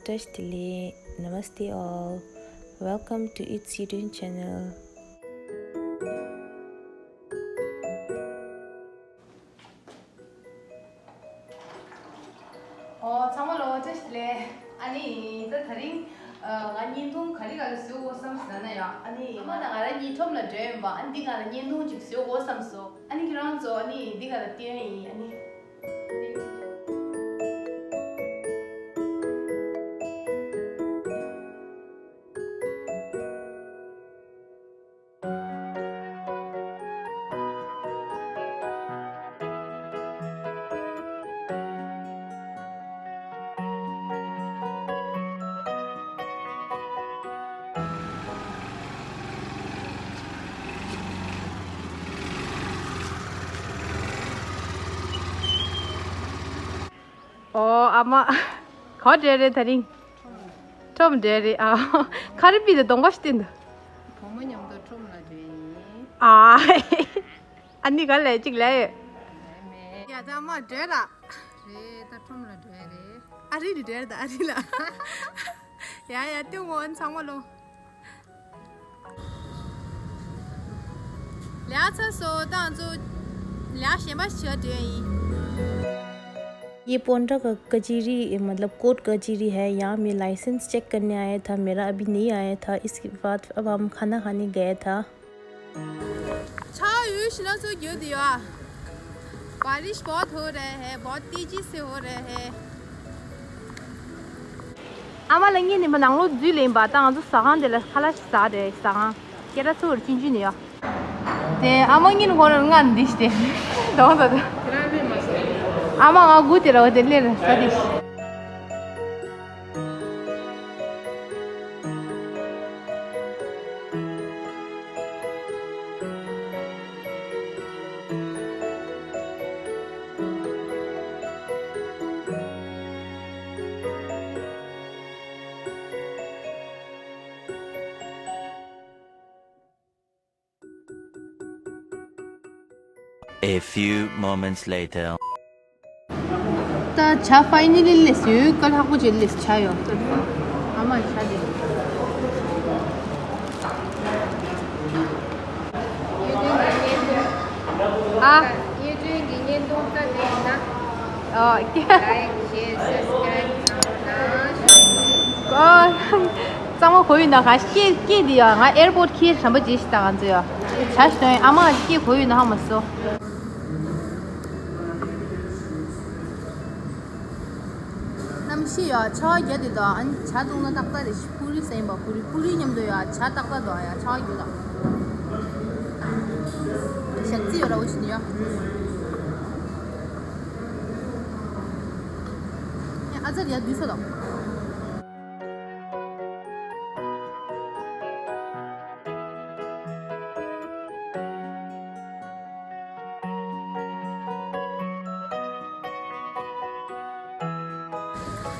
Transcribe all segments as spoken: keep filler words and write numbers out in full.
བཀྲ་ཤིས་བདེ་ལེགས། Namaste all. Welcome to It's Yidun channel. ཨོ་ཚང་མ་ལོ་བཀྲ་ཤིས་བདེ་ལེགས། ཨ་ནི་ད་དེ་རིང་ང་བརྙན་ཐུང་ག་རེ་ག་རེ་བཟོ་དགོས་བསམ་ཟེར་ན་ཡ། ཨ་ནི་ཨ་མ་དང་ང་རང་གཉིས་ཁྲོམ་ལ་འགྲོ་ཡིན་པ། ཨ་ནི་འདི་ག་ལ་བརྙན་ཐུང་ཅིག་བཟོ་དགོས་བསམ་སོང་། ཨ་ནི་ཁྱེད་རང་ཚོ་ཨ་ནི་འདི་ག་ལ་བསྟན་ཡིན། ཨ་ནི། ཨོ་ཨ་མ། ག་པར་འགྲོ་རེད་དེ་རིང་། ཁྲོམ་འགྲོ་རེད་ཨ། ཁ་རི་པི་དང་གདོང་པ་ཞིག་བསྟན་འདུག་གོང་མ་མཉམ་དུ་ཁྲོམ་ལ་འགྲོ་ཡིན། ཨ། ཨ་ནི་ག་ལས་གཅིག་ལས་ཡོད། ཡ་ད་མ་འགྲོ་ལ། རེད་ད་ཁྲོམ་ལ་འགྲོ་ཡ་རེད། ཨ་རི་ལ་འགྲོ་ཡ་ད་ཨ་རི་ལ། ཡ་ཡ་སྟོན་དགོས་ཨ་ནི་ཚང་མ་ལོ། ལས་ཚར་སོང་། ད་ང་ཚོ་ལས་གཞན་པ་ཞིག་བྱེད་འགྲོ་ཡ་ཡིན། ये पोंड्रा का कचहरी, मतलब कोर्ट कचहरी है। यहाँ मैं लाइसेंस चेक करने आया था, मेरा अभी नहीं आया था। इसके बाद अब हम खाना खाने गया था। ཆར་ཡོད་ཤི་ན་ཚོ་རྒྱུ་དེ་ཡོད། बारिश बहुत हो रहा है, बहुत तेजी से हो रहा है। ཨ་མ་ལ་ངེད་ནི་མ་ནང་ལོགས་འཛུལ་ལེན་པ་དང་། ང་ཚོ་ཟ་ཁང་དེ་ལ་ཁ་ལག་ཞིག་ཟ་རེད། ཟ་ཁང་སྐད་གྲགས་ཚུགས་རེད། ཆུང་ཆུང་ནས་ཡོད། དེ་ཨ་མ་ངེད་ནི་ཁོ་རང་ང་འདི་ཞིག་དེ་དོང་ད་དོ། ཨ་མ་ང་སྒུག་དེ་ར་བ་དེ་ལེར་ཟ་དེ་ཞིག A few moments later. ད་ཇ་ཕའི་ནལ་ལི་ལས་ཡོད། དཀའ་ལས་ཁག་པོ་ཅིག་ལས་ཇ་ཡོད། ཨ་མ་ཇ་དེ། ཨ། གཡས་གཡོན་གྱི་བརྙན་ཐུང་ལྟ་དེ་ཡིན་ན། ཨོ། ལའིག་ཤེར་སབ་སི་ཀ་རེབ་གནང་ན་ཞུ་ཡིན། ཨོ། གཙང་མ་གོ་ཡིན་ན་ག་སྐད་སྐད་འདི་ཡ། ང་ཨེར་པོར་ཊི་ཁྱེད་དྲན་པ་བརྗེད་ཤི་ད་ང་ཚོ་ཡ། ཇ་ཞིག་འཐུང་ཡིན། ཨ་མ་སྐད་གོ་ཡིན་ན་ཧ་མ་སོ། གནམ་གཤིས་ཡ་ཆར་པ་རྒྱག་དེ་དང་། ཨ་ནི་ཇ་བཏུང་ན་ཏག་ཏག་རེད། ཕུ་རི་ཟ་ཡིན་པ། ཕུ་རི་ཕུ་རི་མཉམ་དུ་ཡ་ཇ་ཏག་ཏག་འདུག་ཡ། ཆར་པ་རྒྱག་དང་། ཞག་རྩི་ཡོད་ར་འོ་ཞིག་ནི་ཡ། ཨ་ཙར་ཡ་བསྡུས་ས་དང་།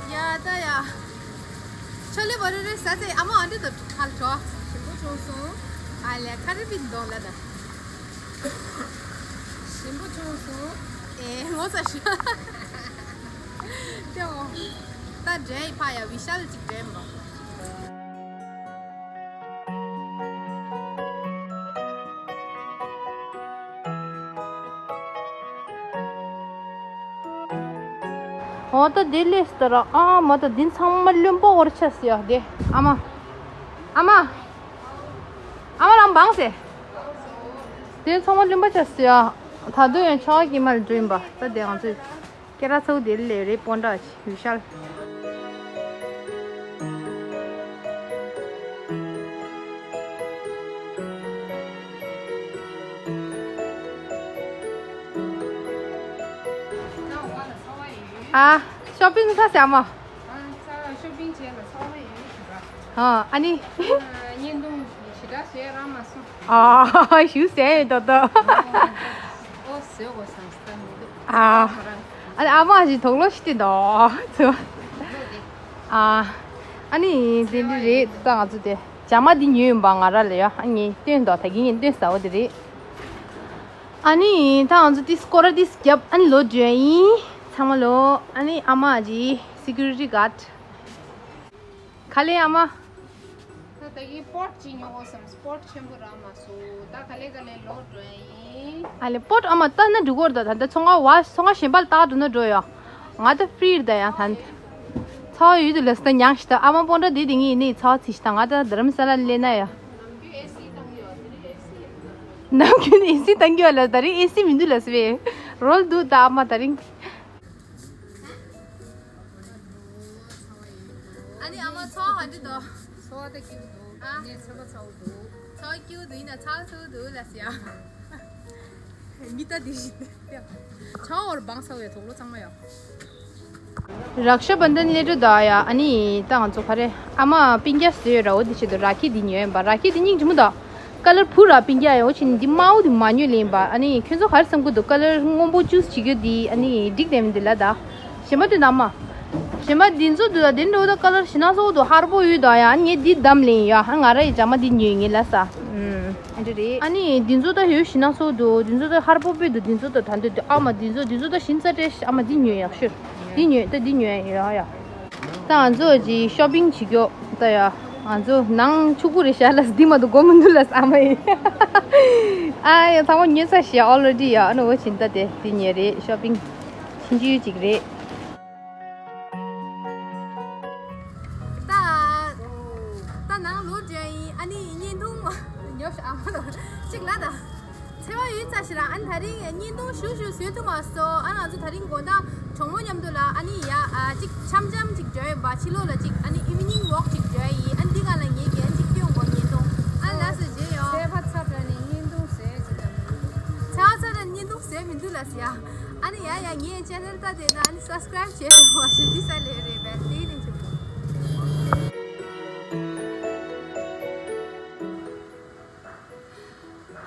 ཡ་ད་ཡ། ཆོ་ལེ་བ་རེ་རེ་ཟ་ཚེ་ཨ་མ་ཨ་འདྲེ་དང་ཁ་ལ་འགྲོ། ཞིམ་པོ་བྱུང་སོང་། ཨ་ལས་ཁ་རི་པི་འདོག་ལ་ད། ཞིམ་པོ་བྱུང་སོང་། ཨེ་ངོ་ཚ་ཤི། ཏེའོ། ད་འདྲེ་ཡི་ཕ་ཡ་བི་ཤལ་ཅིག་འདྲེ་མ། འོ་ད་དེ་ལས་སྟ་ར། ཨ་མ་ད་འདི་ཚང་མ་བླུན་པོ་འོར་ཆ་སི་ཡ་དེ། ཨ་མ། ཨ་མ། ཨ་མ་ལམ་བང་སེ། དེ་ཚང་མ་བླུན་པོ་ཆ་སི་ཡ། ད་དུང་ཡང་ཆོག་གི་མ་ལ་འགྲོ་ཡིན་པ། ད་དེ་ང་ཚོས། ཀེ་ར་ཚོ་དེ་ལས་རེད་པོ་འདྲ་ཞུ་ཤལ། ཨ། ཤོ་པིང་ས་ཟ་མ། ཨ་ནི། ཨ། ཞུ་ཟེར་ཡོད་ཏོ་ཏོ། ཨ། ཨ་ནི་ཨ་མ་ཞིག་དོགས་ལོ་ཞིག་སྟེ་འདུག་ཚོ། ཨ། ཨ་ནི་དེ་འདྲ་རེད། ད་ང་ཚོ་དེ་ཇ་མ་འདི་ཉོས་ཡིན་པ་ང་ར་ལ་ཡ། ཨ་ནི་སྟོན་འདུག་ད་གིན་ངས་སྟོན་ཟ་བ་དེ་རེད། ཨ་ནི་ད་ང་ཚོ་དེ་སྐོར་ར་དེ་རྒྱབ། ཨ་ནི་ལོག་འགྲོ་ཡ་ཡིན། ཚང་མ་ལོ། ཨ་ནི་ཨ་མ་ཞིག་སི་ཀུ་རི་ཊི་གཱཌ། ག་ལེ་ཨ་མ། ད་ད་གིན་པོཊ་ཅིག་ཉོ་དགོས་བསམ། པོཊ་ཆེན་པོ་རག་མ་སོང་། ད་ག་ལེ་ག་ལེ་ལོག་འགྲོ་ཡ་ཡིན། ཨ་ལེ་པོཊ་ཨ་མ་ལྟ་ན་འགྲིག་གི་རེད། ད་ད་ཚོང་ཁང་བ་ཚོང་ཁང་གཞན་པ་ལ་ལྟ་འགྲོ་ན་འགྲོ་ཡ། ང་ད་ཕི་རི་རེད་ད་ཡ། ད་ཚ་བ་ཡོད་དུས་ལ་ས་ད་མྱངས་ཤི་ད། ཨ་མ་སྤོན་ཊ་དེ་དེ་ངས་ཡིན་ནི་ཚ་བ་ཚིག་ཤི་ད། ང་ད་རྡ་རམ་ས་ལ་སླེབས་ན་ཡ། ནམ་རྒྱུན་ཨེ་སི་བཏང་གི་ཡོད་ལ། ད་རིང་ཨེ་སི་མི་འདུག་ལ་སི་བས་རོལ་འདུག་ད་ཨ་མ་ད་རིང་། ཨ་ནི་ཨ་མ་ཚོ་ག་འདྲ་འདུག་ཚོ་བ་ད་སྐྱིད་པོ་འདུག་ཨ། ངས་ཚོ་བ་ཚ་བོ་འདུག་ཚོ་བ་སྐྱིད་པོ་འདུག་ཡིན་ན་ཚ་བ་ཚ་བོ་འདུག་ལ་སི་ཡ། མི་ལྟ་དེ་བཞིན་ཚ་བ་བོར་བང་ཚ་བའི་དོག་ལོ་གཙང་མ་ཡོད། རཀ་ཤ་བན་དན་སླེབས་འགྲོ་ད་ཡ། ཨ་ནི་ད་ང་ཚོ་ག་རེ་ཨ་མ་པིན་རྒྱ་བཟོས་ཡོད་ར། འོ་དེ་ཆེད་དུ་ར་ཁི་དེ་ཉོས་ཡིན་པ། ར་ཁི་དེ་སྙིང་རྗེ་མོ་ད། ཀ་ལར་བུ་ར་པིང་ཀི་ཡ་ཡོ་ཕྱིན་འདི་དམར་པོ་འདི་མ་ཉོས་ལེན་པ། ཨ་ནི་ཁྱོད་ཚོ་ག་རེ་བསམ་གི་འདུག་ཀ་ལར་སྔོན་པོ་ཅུས་བྱེད་རྒྱུ་འདི་ཨ་ནི་འགྲིག་བསྡད་མི་འདུག་ལ་ད། གཞན་པ་འདི་ནམ། གཞན་པ་འདི་ཚོ་འདུག་ད་འདི་འདྲ་བོ་ད་ཀ་ལར་ཞེ་ན་སོགས་འདུག་ཧར་པོ་ཡོད་ད་ཡ། ཨ་ནི་ངས་འདི་བདམས་ལེན་ཡ། ཨ་ང་ར་ཡི་ཇ་མ་འདི་ཉོས་ངེས་ལ་ས། ཨུམ། ཨ་འདྲ་རེད། ཨ་ནི་འདི་ཚོ་ད་ཡོད་ཞེ་ན་སོགས་འདུག་འདི་ཚོ་ད་ཧར་པོ་པོ་འདུག་འདི་ཚོ་ད་ད་འདི་འདི་ཨ་མ་འདི་ཚོ་འདི་ཚོ་ད་ཤིན་ཙ་སྤྲད་ཤག་ཨ་མ་འདི་ཉོས་ཡག་ཤོས། འདི་ཉོས་ད་འདི་ཉོས་ཡ་ཡ། ད་ང་ཚོ་ཅིག་ཤོ་པིང་བྱེད་རྒྱུ་ད་ཡ། ང་ཚོ་ནང་ཕྱུག་པོ་རེད་ཤག་ལ་འདི་མ་གཏོགས་སྒོ་མི་འདུག་ལ་ས་མ་ཡིན། ཨ་ཡ་ཚང་མ་ཉོས་ཚར་ཤག་ཨོ་ལ་རེ་ཌི་ཡ། ཨ་ནི་འོ་ཕྱིན་ད་དེ་འདི་ཉོས་རེད། ཤོ་པིང་ཕྱིན་རྒྱུ་ཅིག་རེད། ད་ད་ནང་ལོག་འགྲོ་ཡིན། ཨ་ནི་བརྙན་ཐུང་ཉོ་ཤག་ཨ་མ་ལ་ཅིག་ལ་ད། ཚེ་བ་ཡོད་ཙ་ཞིག་ལ་ཨ་ནི་ད་རིང་བརྙན་ཐུང་ཞུ་ཞུ་བཟོས་ཐུབ་མ་སོང་། ཨ་ང་ཚོ་ད་རིང་དགོང་དག་གྲོགས་མོ་མཉམ་དུ་ལ་ཨ་ནི་ཡ་ཨ་ཅིག་འཆམ་འཆམ་ཅིག་འགྲོ་ཡིན་པ། ཕྱི་ལོགས་ལ་ཅིག་ཨ་ནི་ཨི་ཝི་ནིང་ཝོག་ཅིག་འགྲོ་ཡིན། ཨ་ནི་འདི་ག་ལ་ངེད་ཀྱི་ཨ་ཅིག་སྟོན་དགོས་ངེས་དོ། ཨ་ལ་སོ་རྗེས་ཡོང་། ཚེ་བ་ཚ་དྲགས་ནས་བརྙན་ཐུང་བཟོས་ཅིག་ལ་མི་འདུག་ཚེ་བ་ཚ་དྲགས་བརྙན་ཐུང་བཟོས་མི་འདུག་ལ་ཟེར་ཡ། ཨ་ནི་ཡ་ཡ་ངའི་ཅེ་ནལ་ལྟ་དེ་ན་ཨ་ནི་སབ་སི་ཀ་རའིབ་བྱས་མ་ཞུ་འདི་ས་ལས་རེད་པས་དེ་ནས་ཆུ།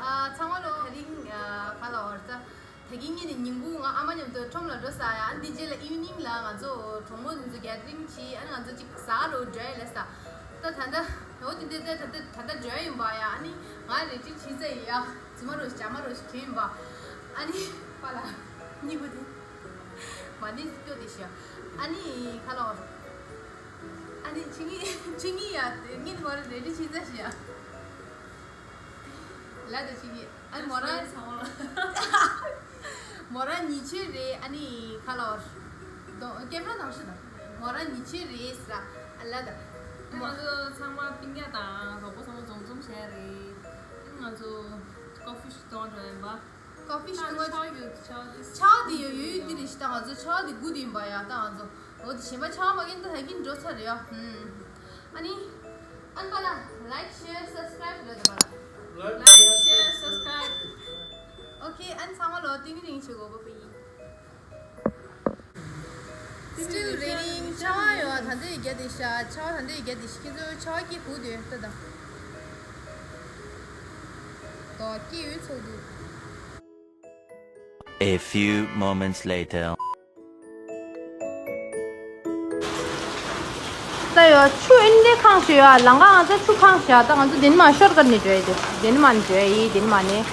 ཨ་ཚང་མ་ལོ་དེ་རིང་ཨ་ག་ལ་བར་ད། ད་གིན་ངེད་ནི་ཉིན་གུང་ང་ཨ་མ་མཉམ་དུ་ཁྲོམ་ལ་འགྲོ་ས་ཡ། ཨ་འདི་རྗེས་ལ་ཨི་ཝི་ནིང་ལ་ང་ཚོ་གྲོགས་མོ་འདི་ཚོ་གེ་དི་རིང་བྱས། ཨ་ང་ཚོ་གཅིག་ཟ་རུ་འགྲོ་ཡ་ལས་ས། ད་ད་ལྟ་འོ་དེ་འདྲ་ད་ད་ད་ད་འགྲོ་ཡ་ཡིན་པ་ཡ། ཨ་ནི་ང་རེ་ཅིག་བྱས་ཚེ་ཡ། རྫུན་མ་རུ་ཞིག་བྱ་མ་རུ་ཞིག་གྱོན་ཡིན་པ། ཨ་ནི་པ་ལ་གཉིས་པོ་དེ་མ་ནི་སྐྱོ་དེ་ཤི་ཡ། ཨ་ནི་ཁ་ལོ། ཨ་ནི་ཆིང་ངི་ཆིང་ངི་ཡ་དེ་ངེད་ནི་མ་རེ་རེ་ཅིག་བྱས་ཚེ་ཤི་ཡ། ལ་དེ་ཆིང་ངི། ཨ་ནི་མོ་རང་ཚང་མ་ལ། མོ་རང་ཉི་ཆོས་རེད། ཨ་ནི་ཁ་ལོ། དོ་ཀེམ་ར་ནང་ཤི་ན། མོ་རང་ཉི་ཆོས་རེད་ཟེར། ཨ་ལ་ད། ང་ཚོ་ཚང་མ་པིང་ཡ་དང་གྲོགས་པོ་ཚང་མ་འཛོམས་འཛོམས་བྱས་རེད། ང་ཚོ་ཀོ་ཕི་ཞིག་གཏོང་འགྲོ་ཡིན་པ། ཀོ་ཕི་ཞིག་གཏོང་ཆ་ཡོད་ཆ་དེ། ཆ་དེ་ཡོད་ཡོད་དེ་རེད་ཤི་ད། ང་ཚོ་ཆ་དེ་དགུ་དེ་ཡིན་པ་ཡ། ད་ང་ཚོ། འོ་དེ་གཞན་པ་ཆ་མ་གིན་ད་ད་གིན་འགྲོ་ཚར་རེད་ཡ། ཧུམ། ཨ་ནི། ཨན་པ་ལ། like share subscribe ལོ་དེ་པ་ལ། like share subscribe. Okay ཨན་ཚང་མ་ལོ་ཏིང་རིང་ཆེ་གོ་པ་པ་ཡིན། Still raining. ཆར་པ་ཡོད་ད་འདི་རྒྱ་དེ་ཤ། ཆར་པ་ད་འདི་རྒྱ་དེ་ཤ། ཁྱེད་ཚོ་ཆར་པ་སྐྱིད་ཕུག་དུས་ལྟ་ད། དོ་སྐྱིད་ཡོད་ཚོགས་འདུག A few moments later. ད་ཡོད་ཆུ་ཨིན་དེ་ཁང་ཞིག་ཡོད། ལང་ཀ་ང་ཚོ་ཆུ་ཁང་ཞིག་ད་ང་ཚོ་དེ་ནི་མ་ཤོར་ཀར་ནས་འགྲོ་ཡི་དེ། དེ་ནི་མ་ནས་འགྲོ་ཡི་དེ་ནི་མ་ནས།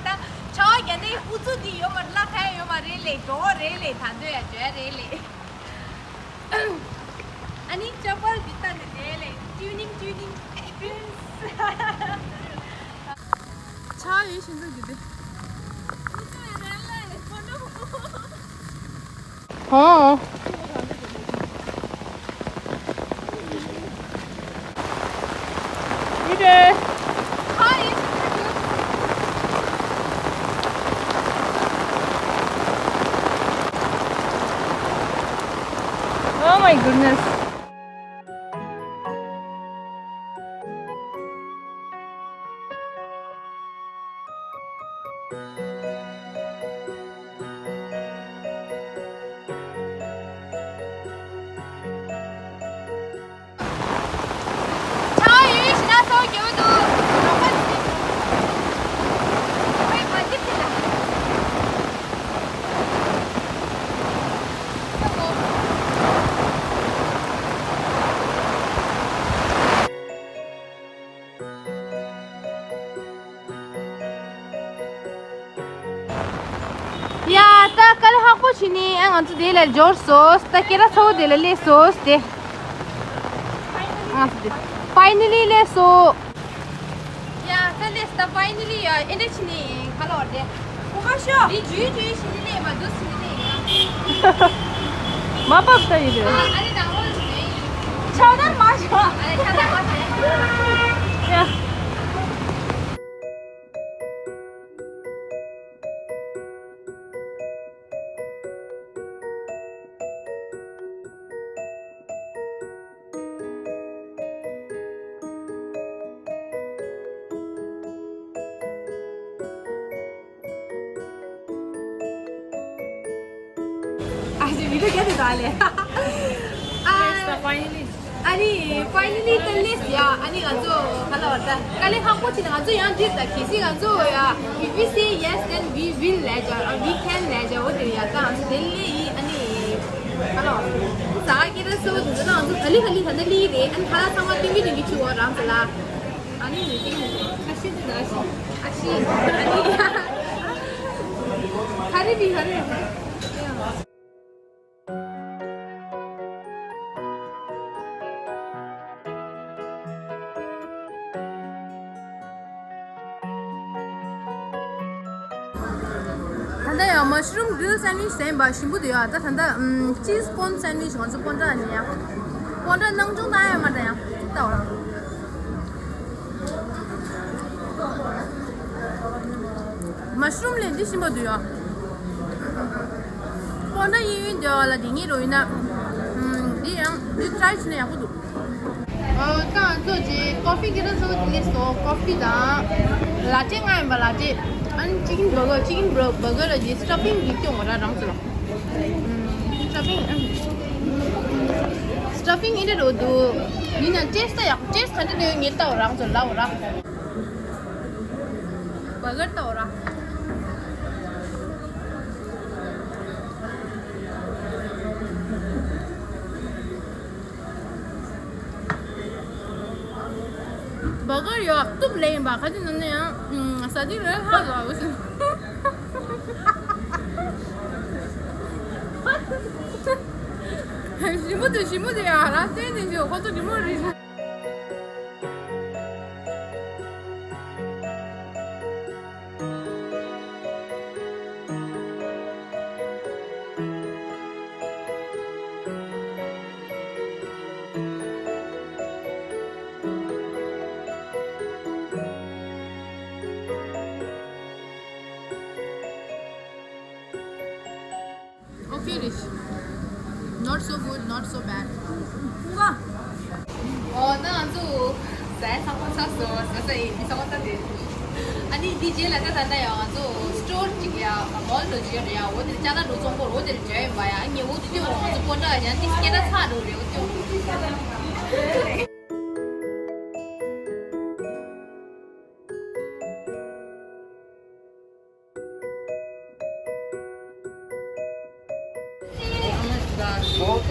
ད་ཆ་བ་རྒྱ་ནི་ཨུ་ཚུགས་དེ་ཡོད་མ་ལ་ཁ་ཡོད་མ་རེད་ལེ། འགྲོ་རེད་ལེ། ད་འདོད་ཡ་འགྲོ་ཡ་རེད་ལེ། ཨ་ནི་ཅག་པར་འདི་ལྟ་ནས་བསྡད་ལེ། ཊུ་ནིང་ཊུ་ནིང་ཨེགསི་པི་རི་ཡན་སི། ཆ་ཡོད་ཤིན་ཏུ་གི་དེ། ཧོ། Oh my goodness. ཕྱི་ནས་ཨ་ང་ཚོ་དེ་ལ་འབྱོར་སོང་། ད་སྐད་གྲགས་ཚ་བོ་དེ་ལ་སླེབས་སོང་སྟེ། ང་ཚོ་དེ་ཕའི་ནལ་ལི་སླེབས་སོང་། ཡ་ད་སླེབས་ད་ཕའི་ནལ་ལི། ཡ་ཨེ་འདྲ་ཕྱི་ནས་ཁ་ལོ་བ་དེ། ཁོ་ཁ་ཤོ། འདི་ཇུས་ཇུས་ཕྱི་ནས་སླེབས་མ་འདུག་ཕྱི་ནས་སླེབས་ཡ། མ་བབས་ད་ཡིན་རེད། ཨ་ནི་ནང་ལོགས་ནས་ཆགས་སྡང་མ་བྱེད། ཨ་ནི་ཆགས་སྡང་མ་བྱེད། ཡ། ཨ་ཅེ་བི་ཌི་ཡོ་རྒྱབ་དེ་ད་ལས། ཨ། ཨ་ནི་ཕའི་ནལ་ལི་ད་སླེབས་ཡ། ཨ་ནི་ང་ཚོ་ག་ལ་བར་ད་དཀའ་ལས་ཁག་པོ་བྱས་ནས་ང་ཚོ་ཡང་འགྲིག་ད། གལ་སྲིད་ང་ཚོ་ཡ། If we say yes, then we will ལབ་ཡ། We can ལབ་ཡ། འོ་དེ་ཡ་ད་ང་ཚོ་དེ་སླེབས་ཡིན། ཨ་ནི་ག་ལ་བར་ཟ་ཁང་སྐད་གྲགས་ཚ་བོ་དེ་ཚོ་ན་ང་ཚོ་ག་ལེ་ག་ལེ་ད་ལྟ་སླེབས་ཡིན་རེད། ཨ་ནི་ཁ་ལག་ཚང་མ་སྟོན་གི་སྟོན་གི་བྱུང་བ་རང་ཚོ་ལ། ཨ་ནི་ཏིང་ཁ་ཤས་དེ་ད་ཤི་ཨ་ཤི་ཨ་ནི་ཁ་རི་བི་ཁ་རི། ད་ལྟ་ཡང་མ་ཤ་རུམ་གྷི་རིལ་སན་ཌི་ཝིཆ་ཟེར་བ་ཞིམ་པོ་འདུག་ཡ། ད་ད་ལྟ་ཨམ་ཅིས་ཀོན་སན་ཌི་ཝིཆ་ང་ཚོ་སྤོན་ཊ་ནས་ཡ། སྤོན་ཊ་སྣང་ཆུང་བཏང་ཡ་མ་བཏང་ཡ། ལྟ་བ་རང་། མ་ཤ་རུམ་ལས་འདི་ཞིམ་པོ་འདུག་ཡ། སྤོན་ཊ་གཡས་གཡོན་དེ་བ་ལ་དེ་ཉིད་རོ་ཡིན་ན། ཨམ་འདི་ཡང་འདི་ཊྲའི་བྱས་ན་ཡག་པོ་འདུག་ཨོ། ད་ང་ཚོ་ཅིག་ཀོ་ཕི་སྐད་གྲགས་ཚ་བོ་དེ་སླེབས་སོང་། ཀོ་ཕི་དང་ལ་ཊེ་མངགས་ཡིན་པ། ལ་ཊེ། ཨ་ནི་ཅི་ཀན་བྷར་གར། ཅི་ཀན་བྷར་གར་ལ་ཅིག་སི་ཊ་ཕིང་གི་སྐྱོན་འོ་ར་རང་ཚོ་ལ། སི་ཊ་ཕིང་། སི་ཊ་ཕིང་ཨེ་འདྲ་རོ་འདུག་ཡིན་ན་ཊེ་སི་ཊི་ཡག་པོ། ཊེ་སི་ཊི་ག་འདྲ་འདུག་ངས་ལྟ་འོ་རང་ཚོ་ལ་འོ་ར། བྷར་གར་ལྟ་འོ་ར། བྷར་གར་ཡོད་སྟབས་ལེགས་ཡིན་པ། ག་ཅི་ན་ནི་ཡང་ཟ་དུས་རེད་ཧ་ལོ་བ་ཞིམ་པོ་དེ་ཞིམ་པོ་དེ་ཡང་ར་བསྟན་དེ་ཞིག་ཁོ་ཚོ་ཞིམ་པོ་རེད། Okay རེད། Not so good, not so bad. ཨོ་ན་ང་ཚོ་ཟས་ཚང་མ་ཚར་སོང་། ཟ་ས་ཡིན་འདི་ཚང་མ་ཚར་ཏེ། ཨ་ནི་འདི་རྗེས་ལ་ད་ད་ལྟ་ཡང་ང་ཚོ་སི་ཊོར་གཅིག་ཡ་མོལ་དུ་འཇུག་ཡ་འོ་དེར་ཅ་ན་འགྲོ་ཚོང་སྐོར་འོ་དེར་འཇོག་ཡིན་པ་ཡ། ངས་འོ་དེ་དུས་འོ་ང་ཚོ་སྤོན་ཊ་ཡང་ཏིག་སྐད་གྲགས་ཚ་འགྲོ་རེད་འོ་དུས།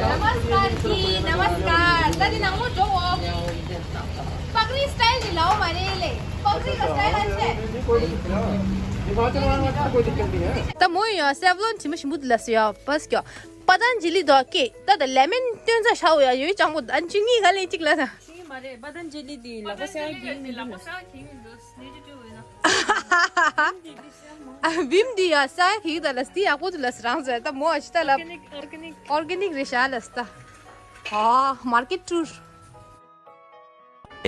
नमस्कार जी, नमस्कार। ད་འདི་ནང་ལོགས་འགྲོ་འོ། पगड़ी स्टाइल འདི་ལའོ་མ་རེད་ལེ། पगड़ी का स्टाइल अच्छा है। ད་མོ་ཡ་སེ་བྷ་ལོན་དྲི་མ་ཞིམ་པོ་འདི་ལ་སི་ཡ་བས་ཀྱོ། པ་ཏན་ཇི་ལི་དོ་ཀེ། ད་ད་ལེ་མན་སྟོན་ཚ་ཤའོ་ཡ་ཡོད་ཅང་པོ་ཨན་ཅི་གཉིས་ག་ལེན་གཅིག་ལ་ད། ཅི་མ་རེད། པ་ཏན་ཇི་ལི་དེ་ལག་པ་ས་གིན་མི་འདུག་ལ། ཨ་བིམ་འདི་ཡ་ས་ཡ་ཁིག་ད་ལ་སྟི་ཡག་པོ་དུ་ལ་སི་རང་ཟེར་ད་མོ་ཨ་ཤི་ད་ལ། Organic, organic. Organic རེད་ཤག་ལ་སི་ད། ཨ་མར་ཀེ་ཊི་ཊུར།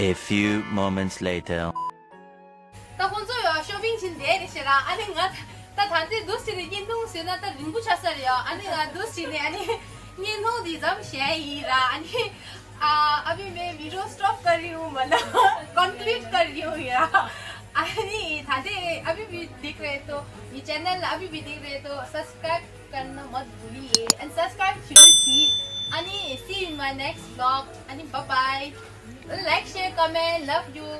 A few moments later. ད་ཁོང་ཚོ་ཡ་ཤོ་པིང་བྱིན་བསྡད་རེད་ཤག་ར། ཨ་ནི་ང་ད་ད་ལྟའི་འདུག་སེ་རེད། བརྙན་ཐུང་བཟོས་ན་ད་རིང་པོ་ཆགས་ས་རེད་ཡ། ཨ་ནི་ང་འདུག་སེ་ནས་ཨ་ནི་བརྙན་ཐུང་འདི་ཙམ་བཞག་ཡིན་ར། ཨ་ནི། आ, अभी मैं video stop कर रही हूँ, मतलब कंक्लूड कर रही हूँ यार। अभी था दे, अभी भी देख रहे तो, ये चैनल अभी भी देख रहे तो सब्सक्राइब करना मत भूलिए and subscribe शुरू छी। अनि see you in my next vlog। अनि bye bye। Like, share, comment, love you।